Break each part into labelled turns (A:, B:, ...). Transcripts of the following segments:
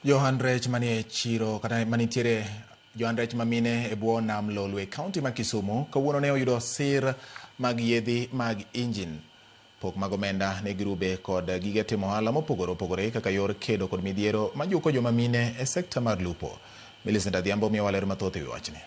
A: Johan rech manie chiro kata manitiere johan rech mamine e bwo nam Lolwe, kaunti ma Kisumu, kawuono ne oyudo sir mag yiedhi mag injin. Pok mag omenda ne grube kod gige timo ohala mopogore opogore kaka yor kedo kod midhiero majuko joma mine e sekta mar lupo. Millicent Adhiambo miyowa ler mathoth e wi wachni.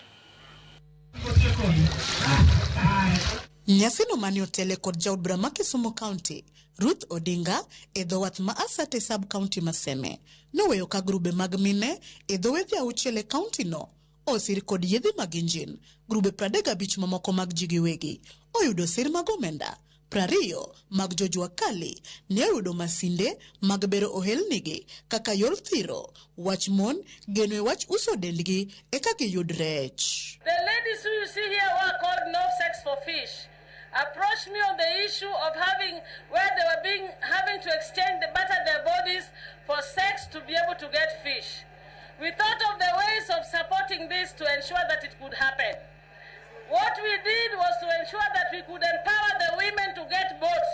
B: Nyasino mane otele kod jaod bura ma Kisumu County, Ruth Odinga, e dho wath ma Asate sub county ma Seme, noweyo ka grube mag mine e dho wedhe auchiel e county no osir kod yedhe mag injin. Grube 35 mamoko mag ji giwegi oyudo sir mag omenda, 20 mag jojua kali ne oyudo masinde mag bero ohelnigi kaka yor thiro wach mon geno e wach uso dendgi eka giyud rech.
C: The ladies who you see here who are called No Sex for Fish approached me on the issue of having where they were being having to exchange the butter their bodies for sex to be able to get fish. We thought of the ways of supporting this to ensure that it could happen. What we did was to ensure that we could empower the women to get boats.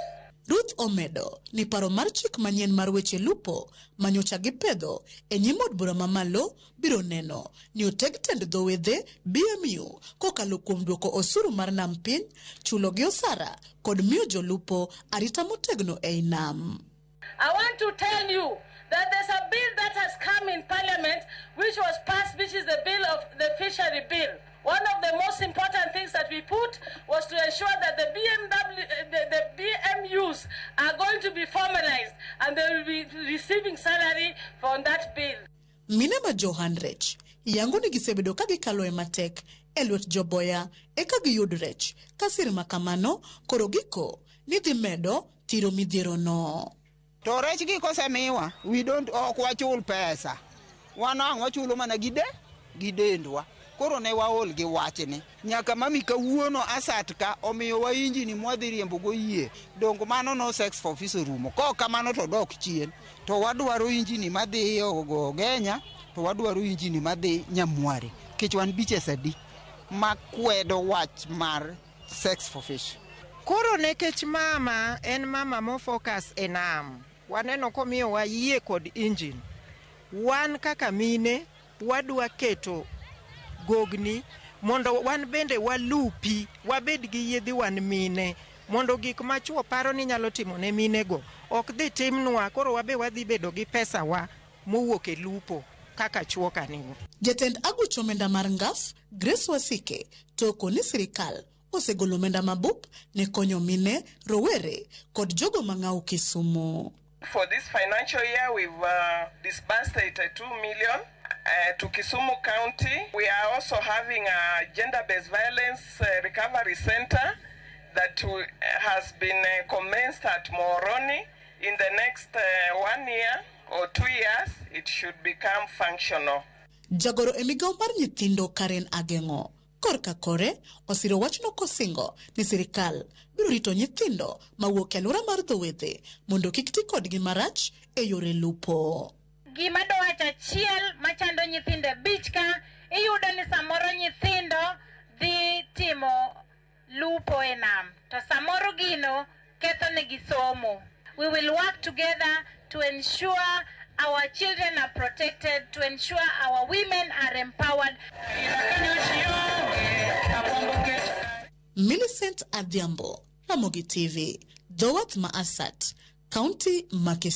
B: Ruth omedo ni paro mar chik manyien mar weche lupo manyocha gipedho e nyim od bura mamalo biro neno ni oteg tend dho wedhe BMU kokalo kuom duoko osuru mar nam piny, chulo gi osara kod miyo jolupo arita motegno ei nam.
C: I want to tell you that there's a bill that has come in Parliament which was passed, which is the bill of the fishery bill. One of the most important things that we put was to ensure that the BMW, the BMUs are going to be formalized and they will be receiving salary from that bill.
B: Mine ma johan rech yango ni gisebedo ka gikalo e matek e lwet joboya eka giyud rech ka sir ma kamano koro giko ni dhi medo thiro midhiero no.
D: To rech gi kosemiwa, we don't, ok wachul pesa. Wan ang' wachulo mana gi de gi dendwa. Koro ne waol gi wachni. Nyaka mami kawuono asat ka omiyowa injini mwadhi riembo go yie. Dong mano no sex for fish orumo. Kok kamano to dok chien. To wadwaro injini madhi Ogenya, to wadwaro injini madhi Nyamware. Nikech wan beaches adi makwedo wach mar sex for fish.
E: Koro nekech mama en mama mo focus e nam, waneno komiyowa yie kod engine. Wan kaka mine wadwa keto gogni mondo wan bende walupi, wabed gi yiedhi wan mine, mondo gik ma chuo paro ni nyalo timo ne minego ok dhi timnwa, koro wabe wadhi bedo gi pesa wa mowuok e lupo kaka chuo kanigo.
B: Jatend aguch omenda mar NGAF, Grace Wasike, toko ni sirikal osegolo omenda mabup ne konyo mine, rowere kod jogo mang'awo Kisumu.
F: For this financial year, we've disbursed 82 million to Kisumu County. We are also having a gender-based violence recovery center that has been commenced at Muhoroni. In the next 1 year or 2 years, it should become functional.
B: Jagoro e migawo mar nyithindo Karen Ageng'o korka kore osiro wachno kosingo ni sirikal biro rito nyithindo mawuok e alwora mar dho wedhe mondo kik ti kodgi marach e yore lupo.
G: Gima dowacho achiel machando nyithindo e beach ka, iyudo ni samoro nyithindo dhi timo lupo e nam to samoro gino ketho negi somo. We will work together to ensure our children are protected, to ensure our women are empowered.
B: Millicent Adhiambo, Ramogi TV, dho wath ma Asat, Kaunti ma Kisumu.